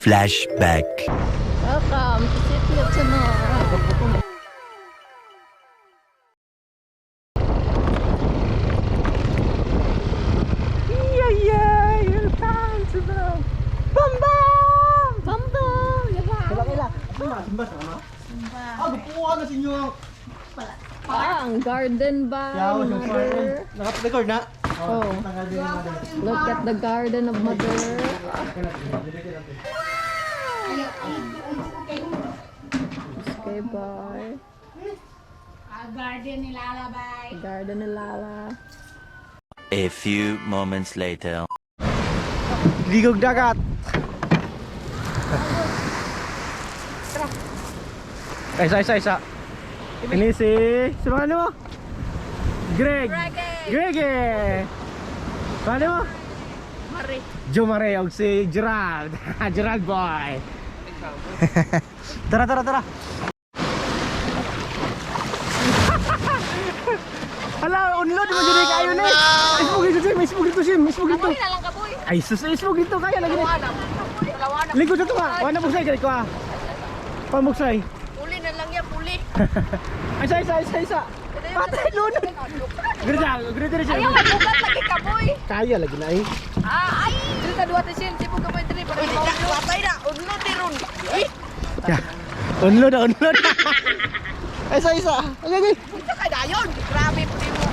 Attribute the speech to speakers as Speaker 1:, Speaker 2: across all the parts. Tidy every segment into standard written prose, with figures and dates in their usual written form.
Speaker 1: Flashback.
Speaker 2: Welcome to Sitio Tunoy.
Speaker 3: Yeah, welcome to the Bambam!
Speaker 2: Bambam!
Speaker 3: Kila kila. Simba sama. Ah, gupuan na sa inyo.
Speaker 2: Ah, ang garden ba,
Speaker 3: Yaw, yung
Speaker 2: mother?
Speaker 3: Naka-record na.
Speaker 2: Oh. Look at the garden of mother. Okay, bye.
Speaker 4: Garden ni Lala, bye.
Speaker 2: Garden ni Lala.
Speaker 1: A few moments later.
Speaker 3: Ligog dagat. Isa, isa, isa. Ini si... Si ano mo? Greg. Greg. Eh. Paano mo?
Speaker 2: Mare.
Speaker 3: Jo Mare og si Gerald. Gerald boy. Tara, tara, tara. Hala, unload mo dyan kayo na. Ismog ito, Sim. Ismog ito, Sim. Ismog ito.
Speaker 2: na lang ka, boy.
Speaker 3: Ay, sus, ismog ito. Kaya lagi na. Lingkod sa tunga. Wala buksay, kaya ko ah. Pamuksay.
Speaker 2: Puli na lang yan, puli.
Speaker 3: Isa, isa, isa, isa. Patay, lunod. Grita, grita rin siya.
Speaker 2: Ayaw, mabugat lagi ka, boy.
Speaker 3: Kaya lagi na eh.
Speaker 2: Ah, ay! Dili ta duwa ta sin, sibog ka mo dili para
Speaker 5: Patay na, unlo ron. Eh,
Speaker 3: Ya. Unload, unload. Isa, isa. Okay, okay.
Speaker 5: unsa ka dayon? Grabe pud mo.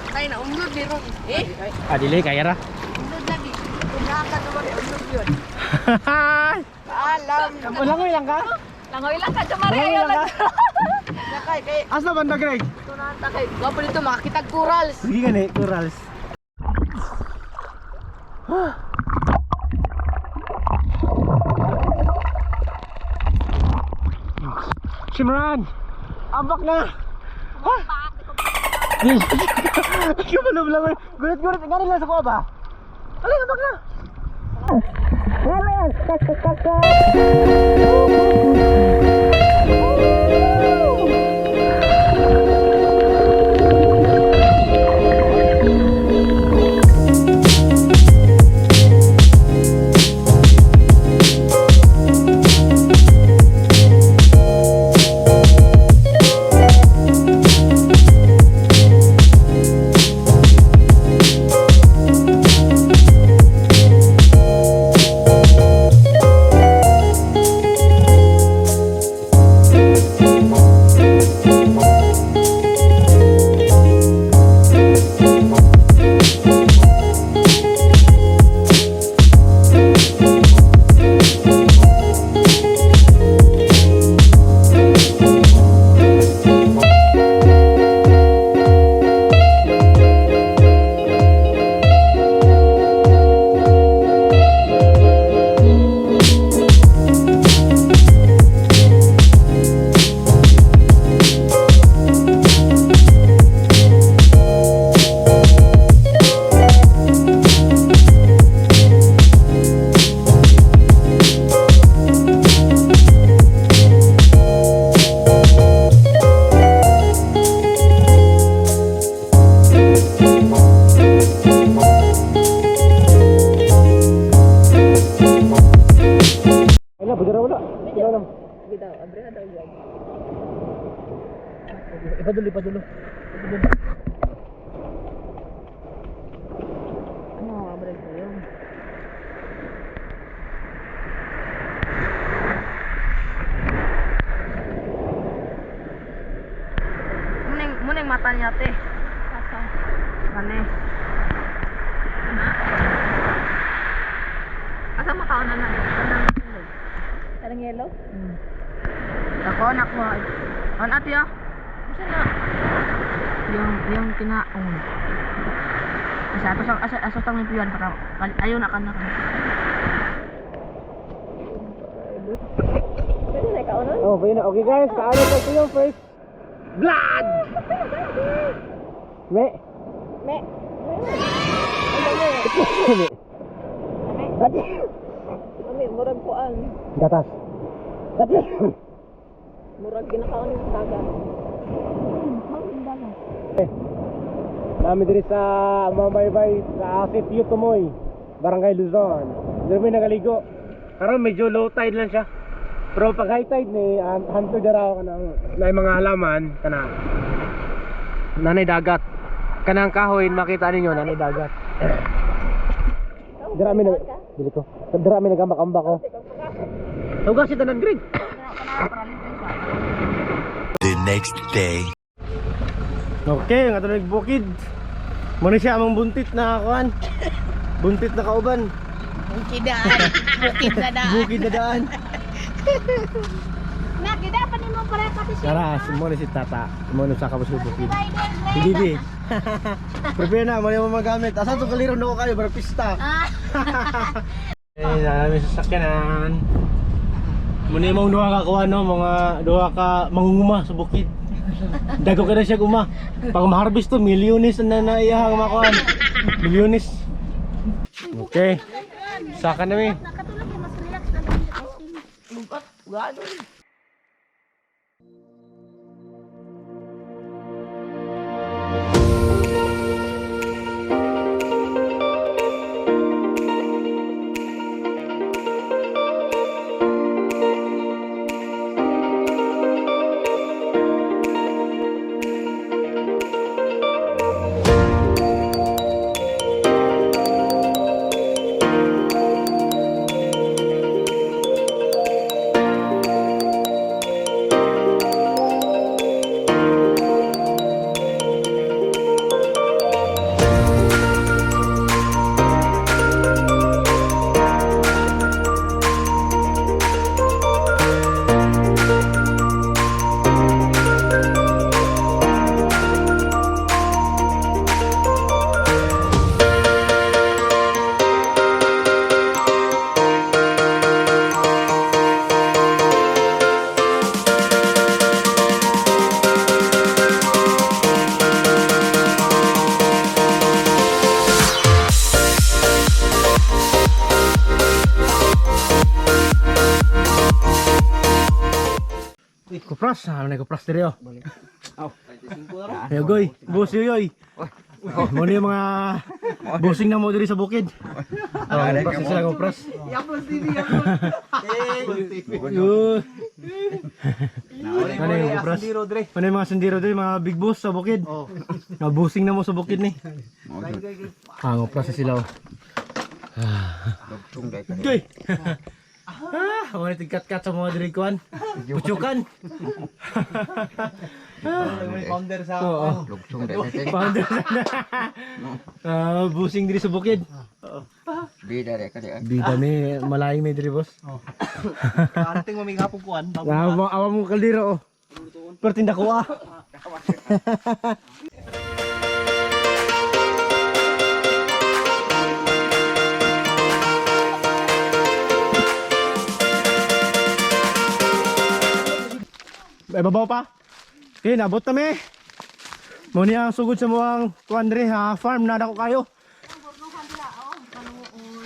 Speaker 5: Patay na, unlo ron. Eh,
Speaker 3: Ah, dili, kaya ra.
Speaker 5: unlo lagi. Kung ka naman unlo yun. Alam.
Speaker 3: Langoy lang ka?
Speaker 2: Langoy lang ka, Jomari.
Speaker 3: Langoy
Speaker 2: Ayaw
Speaker 3: lang
Speaker 2: lang.
Speaker 3: ka?
Speaker 5: Nakay kay
Speaker 3: Asa banda, Greg?
Speaker 5: tunanta kay. Gwapo dito makakitag corals.
Speaker 3: Sige ka ni, corals. Simran! Ambak na! Ha? Kabalo lang. Gulat gulat. Nga rin lang sa kuha ba? Alay, ambak na! Wala! Kaka Wala, budara wala. Wala lang.
Speaker 2: Bitaw, abre daw yan.
Speaker 3: Ipadulo, ipadulo.
Speaker 2: Ano, abre ko yun.
Speaker 5: Muna yung mata niya te.
Speaker 2: Asa?
Speaker 5: Kane.
Speaker 2: Ana? Asa makaon na na? Parang yellow?
Speaker 5: Ako nakuha. On ate ah.
Speaker 2: Asa na?
Speaker 5: Yung kinaon. Asa ato sa asa asa tang piyan para ayo na kana.
Speaker 2: Pwede na ikaw nun?
Speaker 3: Oh, pwede na. Okay guys, kaano ko ito yung first blood! Me.
Speaker 2: Me.
Speaker 3: Me.
Speaker 2: Mami, murag kuan.
Speaker 3: Gatas. Gatas.
Speaker 2: Murag ginakaon yung dagat.
Speaker 3: Nami diri sa Mabaybay sa Sitio Tumoy, Barangay Luzon. Diri may nagaligo. Karon medyo low tide lang siya. Pero pag high tide ni hanto daraw kanang na mga halaman kana. Nanay dagat. Kanang kahoy makita ninyo nanay dagat. Drami na dili ko. Drami nagambak-ambak ko. Tugas si tanan, Greg.
Speaker 1: The next day.
Speaker 3: Okay, nga tuloy bukid. Muna siya among buntit na kuan. Buntit na kauban.
Speaker 4: Bukid daan. Bukid na daan.
Speaker 3: Bukid na daan.
Speaker 4: Nakita pa nimo para ka si
Speaker 3: Tara, mo na si Tata. Mo na sa kapos bukid. Si Bibi. Prepare na, mo na yung magamit. Asa to kaliro na ko kayo, para pista.
Speaker 4: Ah.
Speaker 3: Eh, namin sa sakyanan. Muna yung mga duha ka kuha, no? Mga duha ka mangunguma sa bukid. Dago ka na siya guma. Pag ma-harvest to, milyones na naiyahang makuha. Milyones. Okay. Saka na mi.
Speaker 4: Nakatulog eh, mas relax na lang.
Speaker 3: Kupras, ano na kupras diri oh. Ayo goy, boss yoy. Mo na yung mga bossing na mo diri sa bukid. Oh, kupras na sila kupras. Yun. Ano yung kupras? Ano yung mga sundiro diri, mga big boss sa bukid. Mga bossing na mo sa bukid ni. Ah, kupras na sila oh. Goy. Ah, wala tigkat-kat sa mga diri kuan. Puchukan.
Speaker 6: Founder sa
Speaker 3: Oo. Founder na. Ah, busing diri sa bukid.
Speaker 6: Bida re ka di.
Speaker 3: Bida ni malayong may diri boss.
Speaker 6: Anting mamigapong kuan.
Speaker 3: Awa awa mo kaldero oh. Pero tinda ko ah. Ay, babaw pa. Okay, nabot na mi. Muna ang sugod sa muang kuan diri ha, farm na dako kayo.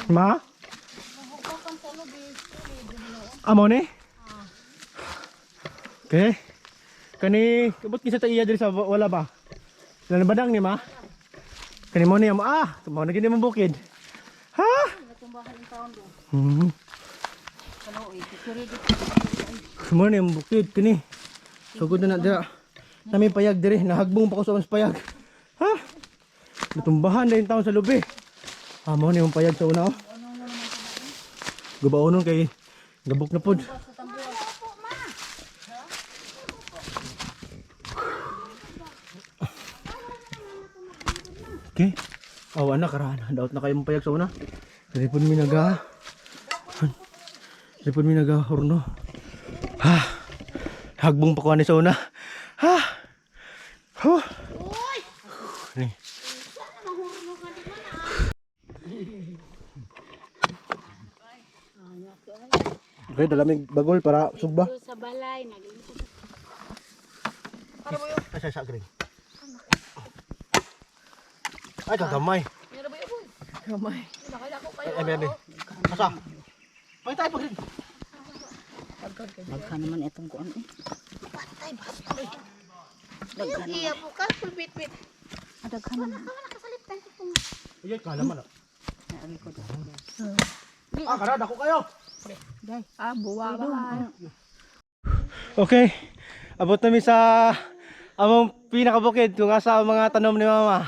Speaker 3: Ma? Amo ni? Okay. Kani kabot kinsa ta iya diri sa wala ba? Wala na badang ni ma? Kani mo ni ah, mo na gini mong bukid. Ha? Mo ni ang bukid kani. Sugod na na dira. Nami payag diri, nahagbong pa ko sa mas payag. Ha? Natumbahan na yung taon sa lubi. Ah, mo ni ang payag sa una oh. Gubaonon kay gabok na pod. Okay. Awa na karahan. Daot na kayo mong payag sa una. Ripon mi naga. Ripon mi naga horno. Ha. Hagbong pa ko ani sa una. Ha. Huh. Ni. Okay, dalamig bagol para sugba.
Speaker 4: Sa balay, naglingkod.
Speaker 3: Ay, sa green. Ay, kagamay.
Speaker 2: Gamay.
Speaker 3: Ay, ay, ay. Asa? Pagkita tayo pag green.
Speaker 5: Daghan naman itong kuan eh.
Speaker 4: Ayun, iya bukas, pulbit-bit.
Speaker 5: Daghan naman.
Speaker 4: Wala nakasalip tayo kung
Speaker 3: Ay, kala man. Ah, karada ko kayo.
Speaker 5: Ah, buwa ba?
Speaker 3: Okay. Abot nami sa among pinakabukid kung asa ang mga tanom ni mama.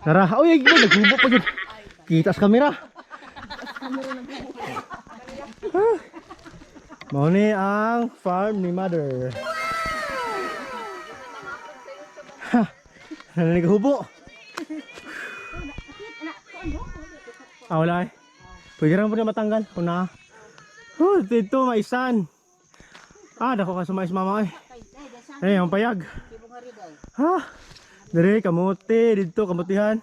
Speaker 3: Tara. Uy, ay, naghubo pa yun. Kita sa kamera. Ah. Mao ni ang farm ni mother. Ha. Naghubo. Ah, wala eh. Pwede rin po na matanggal. Kung na. Oh, dito maisan. Ah, dako ka sa mais mama eh. Eh, ang payag. Ha? Dire kamote dito kamutihan.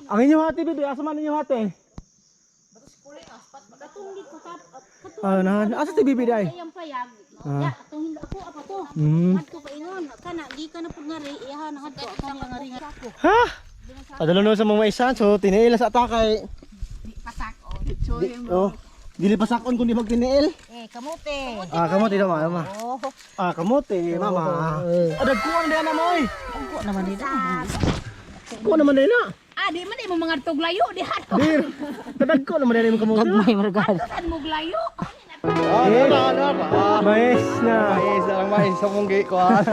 Speaker 3: Ang inyong hati bibi, asa man inyong hati? Ah, na, asa ti bibi dai?
Speaker 4: Ang payag.
Speaker 3: Ah.
Speaker 4: Ya, atong hindi ako apa to. Adto pa ingon, kana di ka na pud nga ri, iha na adto ako nga ri.
Speaker 3: Ha? Padalo no sa mga maisan, so tiniil sa atakay.
Speaker 5: Pasako.
Speaker 3: Di, oh, dili pasakon kundi magtiniil.
Speaker 4: Eh, kamote.
Speaker 3: Ah, kamote daw mama. Ah, kamote, mama. Ah, dagkuan na na mo oy.
Speaker 4: Ko naman dito.
Speaker 3: Kuan naman na.
Speaker 4: Ah, di man imo mga tuglayo di ha.
Speaker 3: Dir. Kadagko naman na imong kamote.
Speaker 5: Gagmay margal.
Speaker 4: Saan mo glayo?
Speaker 6: Ah, na na na.
Speaker 3: Mais na.
Speaker 6: Mais na lang mais sa mong kuan.